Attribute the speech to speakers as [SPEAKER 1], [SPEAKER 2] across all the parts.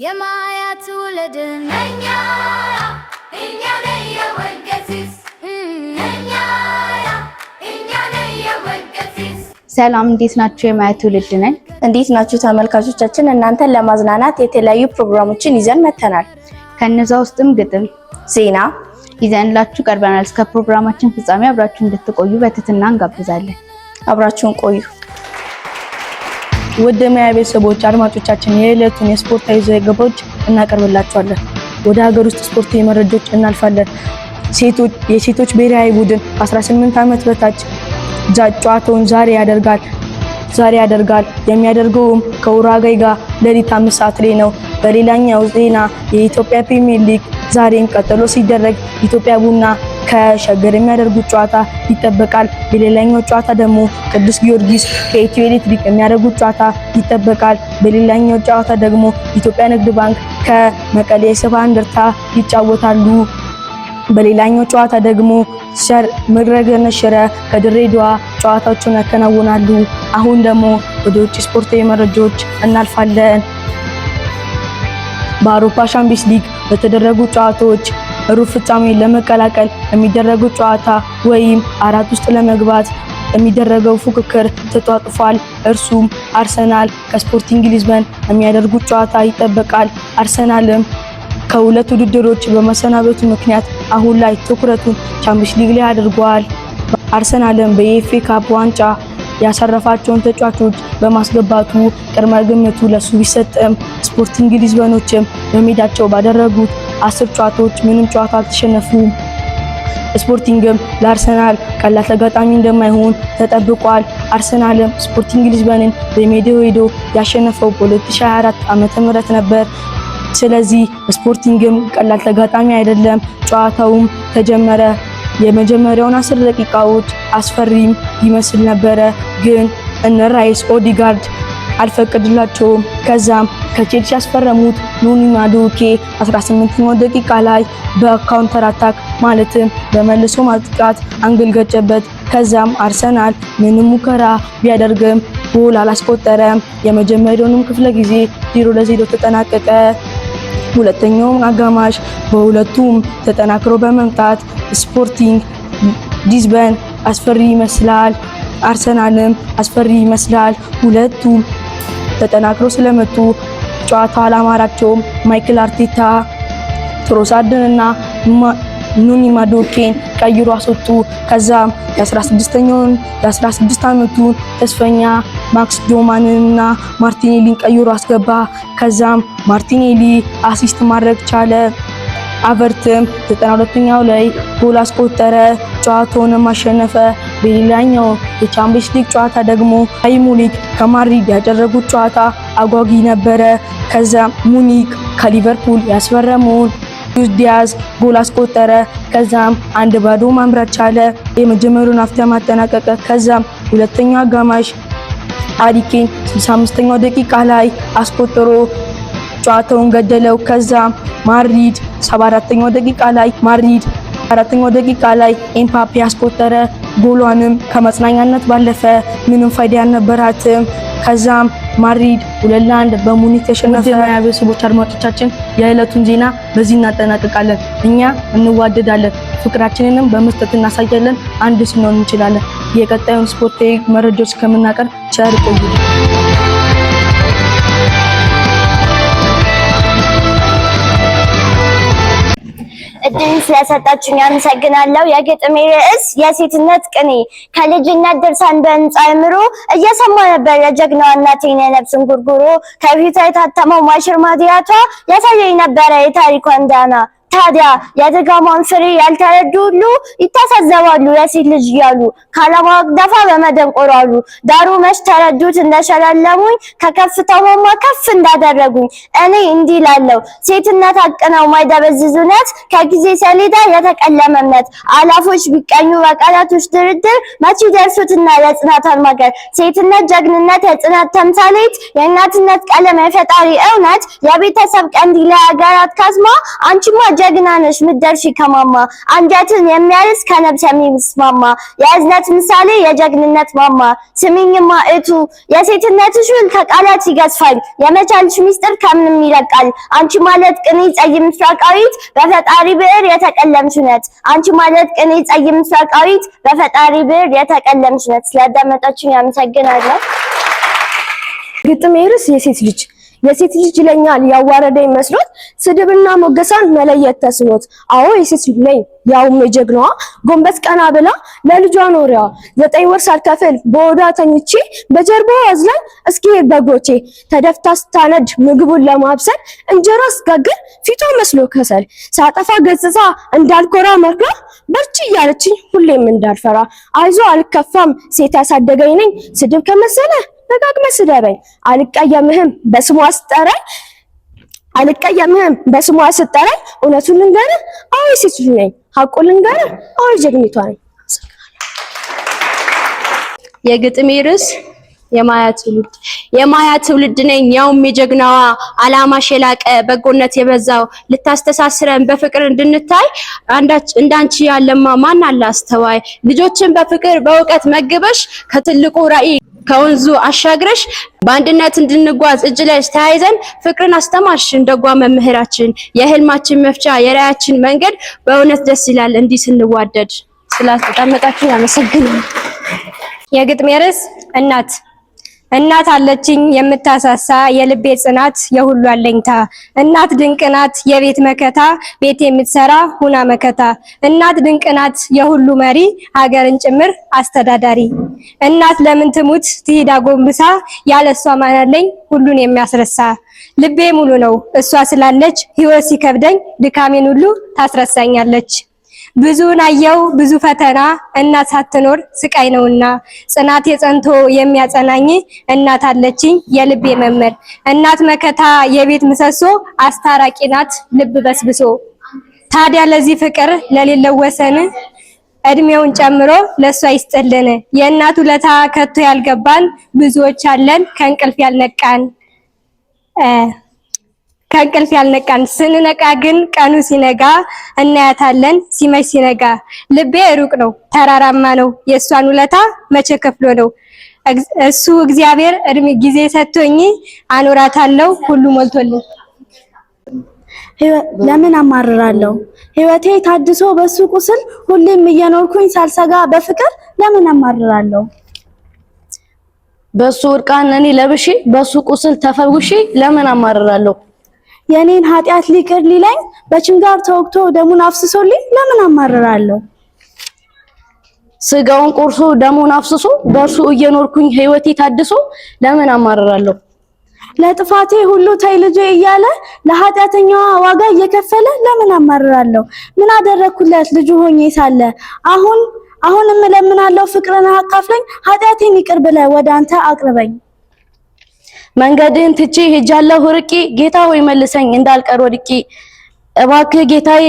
[SPEAKER 1] የማያ ትውልድ እኛ እኛ ነን የወንቀሲስ እኛ እኛ ነን የወንቀሲስ።
[SPEAKER 2] ሰላም፣ እንዴት ናችሁ? የማያ ትውልድ ነን።
[SPEAKER 3] እንዴት ናችሁ ተመልካቾቻችን? እናንተን ለማዝናናት የተለያዩ ፕሮግራሞችን ይዘን መተናል።
[SPEAKER 2] ከነዛ ውስጥም ግጥም፣
[SPEAKER 3] ዜና
[SPEAKER 2] ይዘንላችሁ ቀርበናል። እስከ ፕሮግራማችን ፍጻሜ አብራችሁ እንድትቆዩ በትህትና እንጋብዛለን።
[SPEAKER 3] አብራችሁን ቆዩ።
[SPEAKER 4] ውድ የማያ ቤተሰቦች አድማጮቻችን፣ የዕለቱን የስፖርታዊ ዘገባዎች እናቀርብላችኋለን። ወደ ሀገር ውስጥ ስፖርታዊ መረጃዎች እናልፋለን። የሴቶች ብሔራዊ ቡድን 18 ዓመት በታች ጨዋታውን ዛሬ ያደርጋል። የሚያደርገውም ከኡራጓይ ጋር ሌሊት 5 ሰዓት ላይ ነው። በሌላኛው ዜና የኢትዮጵያ ፕሪሚየር ሊግ ዛሬም ቀጥሎ ሲደረግ ኢትዮጵያ ቡና ከሸገር የሚያደርጉት ጨዋታ ይጠበቃል። በሌላኛው ጨዋታ ደግሞ ቅዱስ ጊዮርጊስ ከኢትዮ ኤሌክትሪክ የሚያደርጉት ጨዋታ ይጠበቃል። በሌላኛው ጨዋታ ደግሞ ኢትዮጵያ ንግድ ባንክ ከመቀሌ ሰባ እንደርታ ይጫወታሉ። በሌላኛው ጨዋታ ደግሞ ምድረገነት ሽረ ከድሬዳዋ ጨዋታዎችን ያከናውናሉ። አሁን ደግሞ ወደ ውጭ ስፖርታዊ መረጃዎች እናልፋለን። በአውሮፓ ሻምፒዮንስ ሊግ በተደረጉ ጨዋታዎች ሩብ ፍጻሜ ለመቀላቀል የሚደረገው ጨዋታ ወይም አራት ውስጥ ለመግባት የሚደረገው ፉክክር ተጧጡፏል። እርሱም አርሰናል ከስፖርቲንግ ሊዝበን የሚያደርጉት ጨዋታ ይጠበቃል። አርሰናልም ከሁለት ውድድሮች በመሰናበቱ ምክንያት አሁን ላይ ትኩረቱን ቻምፒየንስ ሊግ ላይ አድርጓል። አርሰናልም በኤፍኤ ካፕ ዋንጫ ያሳረፋቸውን ተጫዋቾች በማስገባቱ ቅድመ ግምቱ ለሱ ቢሰጥም፣ ስፖርቲንግ ሊዝበኖችም በሜዳቸው ባደረጉት 10 ጨዋታዎች ምንም ጨዋታ አልተሸነፉም። ስፖርቲንግም ለአርሰናል ቀላል ተጋጣሚ እንደማይሆን ተጠብቋል። አርሰናልም ስፖርቲንግ ሊዝበንን በሜዳው ሄዶ ያሸነፈው በ2024 ዓመተ ምህረት ነበር። ስለዚህ ስፖርቲንግም ቀላል ተጋጣሚ አይደለም። ጨዋታውም ተጀመረ። የመጀመሪያውን 10 ደቂቃዎች አስፈሪም ይመስል ነበረ፣ ግን እነ ራይስ፣ ኦዲጋርድ አልፈቀድላቸውም። ከዛም ከቼልሲ ያስፈረሙት ኖኒ ማዱኬ 18ኛው ደቂቃ ላይ በ counter attack ማለትም በመልሶ ማጥቃት አንግል ገጨበት። ከዛም አርሰናል ምንም ሙከራ ቢያደርግም ጎል አላስቆጠረም። የመጀመሪያውንም ክፍለ ጊዜ 0-0 ተጠናቀቀ። ሁለተኛውም አጋማሽ በሁለቱም ተጠናክሮ በመምጣት ስፖርቲንግ ሊዝበን አስፈሪ ይመስላል፣ አርሰናልም አስፈሪ ይመስላል። ሁለቱም ተጠናክሮ ስለመጡ ጨዋታው አላማራቸውም። ማይክል አርቴታ ትሮሳርድንና ኖኒ ማዱኬን ቀይሮ አስወጡ። ከዛም የ16ኛውን የ16 ዓመቱን ተስፈኛ ማክስ ዶማንንና ማርቲኔሊን ቀይሮ አስገባ። ከዛም ማርቲኔሊ assist ማድረግ ቻለ። ሀቨርትም 92ኛው ላይ ጎል አስቆጠረ። ጨዋታውንም አሸነፈ። በሌላኛው የቻምፒየንስ ሊግ ጨዋታ ደግሞ ባየር ሙኒክ ከማድሪድ ያደረጉት ጨዋታ አጓጊ ነበረ። ከዛ ሙኒክ ከሊቨርፑል ያስፈረመውን ሉዊስ ዲያዝ ጎል አስቆጠረ። ከዛም 1-0 መምራት ቻለ። የመጀመሪያውን half time አጠናቀቀ። ከዛም ሁለተኛው አጋማሽ ሃሪ ኬን 65ኛው ደቂቃ ላይ አስቆጥሮ ጨዋታውን ገደለው። ከዛም ማድሪድ 74ኛው ደቂቃ ላይ ማድሪድ አራተኛው ደቂቃ ላይ ኤምባፔ ያስቆጠረ ጎሏንም ከመጽናኛነት ባለፈ ምንም ፋይዳ ያልነበራትም። ከዛም ማድሪድ 2-1 በሙኒክ ተሸነፈ። የማያ ቤተሰቦች አድማጮቻችን፣ የዕለቱን ዜና በዚህ እናጠናቅቃለን። እኛ እንዋደዳለን፣ ፍቅራችንንም በመስጠት እናሳያለን። አንድ ስንሆን እንችላለን። የቀጣዩን ስፖርታዊ መረጃዎች እስከምናቀርብ ቸር ቆዩ።
[SPEAKER 5] እድል ስለሰጣችሁኝ አመሰግናለሁ። የግጥሜ ርዕስ የሴትነት ቅኔ። ከልጅነት ድርሳን በህንጻ አእምሮ እየሰማ ነበር የጀግናዋ እናቴን የነፍስን ጉርጉሮ። ከፊቷ የታተመው ማሽር ማዲያቷ ያሳየኝ ነበረ የታሪኳን ዳና። ታዲያ የድካሟን ፍሬ ያልተረዱ ሁሉ ይተሳዘባሉ የሴት ልጅ እያሉ ካለማወቅ ደፋ በመደንቆር አሉ። ዳሩ መች ተረዱት እንደሸላለሙኝ ከከፍታው ማማ ከፍ እንዳደረጉኝ። እኔ እንዲህ እላለሁ፣ ሴትነት ሀቅ ነው ማይደበዝዝ እውነት፣ ከጊዜ ሰሌዳ የተቀለመ እምነት። አላፎች ቢቀኙ በቃላቶች ድርድር መቼ ደርሱትና የጽናቷን ማገር። ሴትነት ጀግንነት የጽናት ተምሳሌት፣ የእናትነት ቀለም የፈጣሪ እውነት፣ የቤተሰብ ቀንዲል የሀገራት ካስማ፣ አንቺማ ጀግና ነሽ ምትደርሺ ከማማ፣ አንጀትን የሚያርስ ከነብስ የሚስማማ፣ የእዝነት ምሳሌ የጀግንነት ማማ። ስሚኝማ እቱ፣ የሴትነትሽ ውል ከቃላት ይገዝፋል፣ የመቻልሽ ሚስጥር ከምንም ይለቃል። አንቺ ማለት ቅኔ ጸይም ምስራቃዊት፣ በፈጣሪ ብዕር የተቀለምሽ እውነት። አንቺ ማለት ቅኔ ጸይም ምስራቃዊት፣ በፈጣሪ ብዕር የተቀለምሽ እውነት። ስላዳመጣችሁኝ አመሰግናለሁ።
[SPEAKER 6] ግጥሜ ርዕስ የሴት ልጅ። የሴት ልጅ ይለኛል ያዋረደኝ መስሎት፣ ስድብና ሞገሳን መለየት ተስኖት። አዎ የሴት ልጅ ነኝ ያውም የጀግናዋ፣ ጎንበስ ቀና ብላ ለልጇ ኖሪዋ፣ 9 ወር ሳልከፍል በሆዷ ተኝቼ፣ በጀርባዋ አዝላኝ እስኪሄድ በእግሮቼ፣ ተደፍታ ስታነድ ምግቡን ለማብሰል፣ እንጀራ ስጋግር ፊቷ መስሎ ከሰል፣ ሳጠፋ ገጽጻ እንዳልኮራ መክራ፣ በርቺ እያለችኝ ሁሌም እንዳልፈራ። አይዞ አልከፋም ሴት ያሳደገኝ ነኝ፣ ስድብ ከመሰለ ደጋግመህ ስደበኝ፣ አልቀየምህም በስሟ ስጠራኝ፣ አልቀየምህም በስሟ ስጠራኝ። እውነቱን ልንገርህ አዎ የሴት ልጅ ነኝ፣ ሐቁን ልንገርህ አዎ ጀግኒቷ ነኝ።
[SPEAKER 7] የግጥሜ ርዕስ የማያ ትውልድ። የማያ ትውልድ ነኝ ያውም የጀግናዋ፣ አላማሽ የላቀ በጎነት የበዛው፣ ልታስተሳስረን በፍቅር እንድንታይ፣ አንዳች እንዳንቺ ያለማ ማን አለ አስተዋይ? ልጆችን በፍቅር በእውቀት መግበሽ፣ ከትልቁ ራዕይ ከወንዙ አሻግረሽ፣ በአንድነት እንድንጓዝ እጅ ለእጅ ተያይዘን፣ ፍቅርን አስተማርሽን ደጓ መምህራችን፣ የህልማችን መፍቻ የራዕያችን መንገድ። በእውነት ደስ ይላል እንዲህ ስንዋደድ። ስላዳመጣችሁ አመሰግናለሁ።
[SPEAKER 8] የግጥሜ ርዕስ እናት። እናት አለችኝ የምታሳሳ፣ የልቤ ጽናት የሁሉ አለኝታ። እናት ድንቅ ናት የቤት መከታ፣ ቤት የምትሰራ ሁና መከታ። እናት ድንቅ ናት የሁሉ መሪ፣ ሀገርን ጭምር አስተዳዳሪ። እናት ለምን ትሙት ትሂድ አጎንብሳ፣ ያለሷ ማን አለኝ ሁሉን የሚያስረሳ? ልቤ ሙሉ ነው እሷ ስላለች፣ ህይወት ሲከብደኝ ድካሜን ሁሉ ታስረሳኛለች። ብዙን አየው ብዙ ፈተና፣ እናት ሳትኖር ስቃይ ነውና። ጽናቴ ጸንቶ የሚያጸናኝ፣ እናት አለችኝ የልቤ መምህር። እናት መከታ የቤት ምሰሶ፣ አስታራቂ ናት ልብ በስብሶ። ታዲያ ለዚህ ፍቅር ለሌለው ወሰን፣ እድሜውን ጨምሮ ለሷ ይስጥልን። የእናት ውለታ ከቶ ያልገባን ብዙዎች አለን ከእንቅልፍ ያልነቃን፣ ከእንቅልፍ ያልነቃን። ስንነቃ ግን ቀኑ ሲነጋ እናያታለን ሲመሽ ሲነጋ። ልቤ ሩቅ ነው ተራራማ ነው፣ የእሷን ውለታ መቼ ከፍሎ ነው? እሱ እግዚአብሔር እድሜ ጊዜ ሰጥቶኝ አኖራታለሁ ሁሉ ሞልቶልኝ።
[SPEAKER 3] ለምን አማርራለሁ? ህይወቴ ታድሶ በሱ ቁስል፣ ሁሌም እየኖርኩኝ ሳልሰጋ በፍቅር፣ ለምን አማርራለሁ?
[SPEAKER 9] በሱ እርቃን እኔ ለብሼ፣ በሱ ቁስል ተፈውሼ፣ ለምን አማርራለሁ?
[SPEAKER 3] የኔን ኃጢአት ሊቅር ሊለኝ በችንጋር ተወግቶ ደሙን አፍስሶልኝ፣ ለምን አማርራለሁ?
[SPEAKER 9] ስጋውን ቆርሶ ደሙን አፍስሶ፣ በእርሱ እየኖርኩኝ ህይወቴ ታድሶ፣ ለምን አማርራለሁ?
[SPEAKER 3] ለጥፋቴ ሁሉ ተይ ልጄ እያለ ለኃጢአተኛዋ ዋጋ እየከፈለ፣ ለምን አማርራለሁ? ምን አደረግኩለት ልጁ ሆኜ ሳለ? አሁን አሁንም እለምናለሁ ፍቅርን አካፍለኝ፣ ኃጢአቴን ይቅር ብለህ ወደ አንተ አቅርበኝ።
[SPEAKER 9] መንገድህን ትቼ ሄጃለሁ ርቄ፣ ጌታ ሆይ መልሰኝ እንዳልቀር ወድቄ። እባክህ ጌታዬ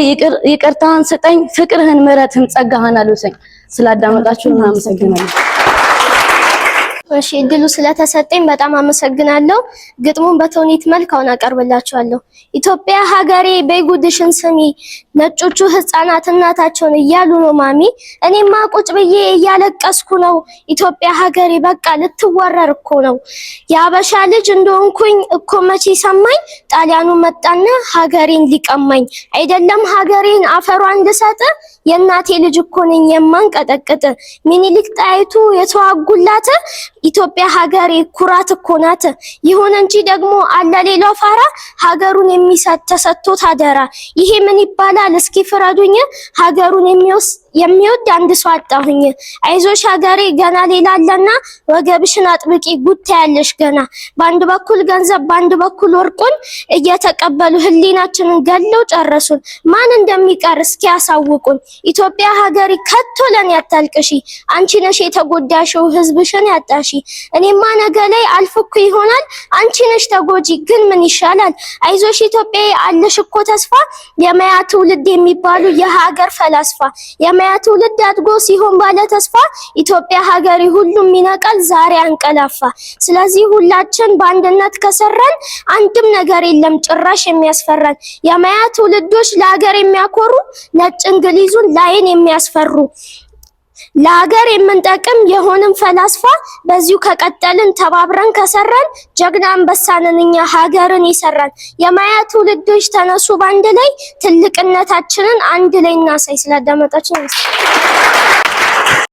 [SPEAKER 9] ይቅርታህን ስጠኝ፣ ፍቅርህን ምሕረትህን ጸጋህን አልብሰኝ። ስላዳመጣችሁ እናመሰግናለን።
[SPEAKER 10] እሺ፣ እድሉ ስለተሰጠኝ በጣም አመሰግናለሁ። ግጥሙን በተውኔት መልክ አሁን አቀርብላችኋለሁ። ኢትዮጵያ ሀገሬ በይ ጉድሽን ስሚ፣ ነጮቹ ህፃናት እናታቸውን እያሉ ነው ማሚ። እኔማ ቁጭ ብዬ እያለቀስኩ ነው። ኢትዮጵያ ሀገሬ በቃ ልትወረር እኮ ነው። የአበሻ ልጅ እንደሆንኩኝ እኮ መቼ ሰማኝ። ጣሊያኑ መጣና ሀገሬን ሊቀማኝ። አይደለም ሀገሬን አፈሯን ልሰጥ፣ የእናቴ ልጅ እኮ ነኝ የማንቀጠቅጥ። ሚኒሊክ ጣይቱ የተዋጉላት ኢትዮጵያ ሀገሬ ኩራት እኮ ናት። ይሁን እንጂ ደግሞ አለ ሌላው ፋራ፣ ሀገሩን የሚሰጥ ተሰጥቶት አደራ። ይሄ ምን ይባላል እስኪ ፍረዱኝ። ሀገሩን የሚወድ አንድ ሰው አጣሁኝ። አይዞሽ ሀገሬ ገና ሌላ አለና፣ ወገብሽን አጥብቂ ጉድ ታያለሽ ገና። በአንድ በኩል ገንዘብ በአንድ በኩል ወርቁን እየተቀበሉ ህሊናችንን ገለው ጨረሱን። ማን እንደሚቀር እስኪ ያሳውቁን። ኢትዮጵያ ሀገሬ ከቶ ለኔ አታልቅሺ፣ አንቺ ነሽ የተጎዳሽው ህዝብሽን ያጣሺ። እኔማ ነገ ላይ አልፍኩ ይሆናል፣ አንቺ ነሽ ተጎጂ ግን ምን ይሻላል? አይዞሽ ኢትዮጵያ አለሽ እኮ ተስፋ፣ የማያ ትውልድ የሚባሉ የሀገር ፈላስፋ። የማያ የማያ ትውልድ አድጎ ሲሆን ባለ ተስፋ ኢትዮጵያ ሀገሬ ሁሉም ይነቃል ዛሬ አንቀላፋ። ስለዚህ ሁላችን በአንድነት ከሰራን አንድም ነገር የለም ጭራሽ የሚያስፈራን። የማያ ትውልዶች ለሀገር የሚያኮሩ ነጭ እንግሊዙን ላይን የሚያስፈሩ ለሀገር የምንጠቅም የሆንን ፈላስፋ በዚሁ ከቀጠልን ተባብረን ከሰራን ጀግና አንበሳንን እኛ ሀገርን ይሰራን። የማያ ትውልዶች ተነሱ ባንድ ላይ ትልቅነታችንን አንድ ላይ እናሳይ። ስላዳመጣችን አመሰግናለሁ።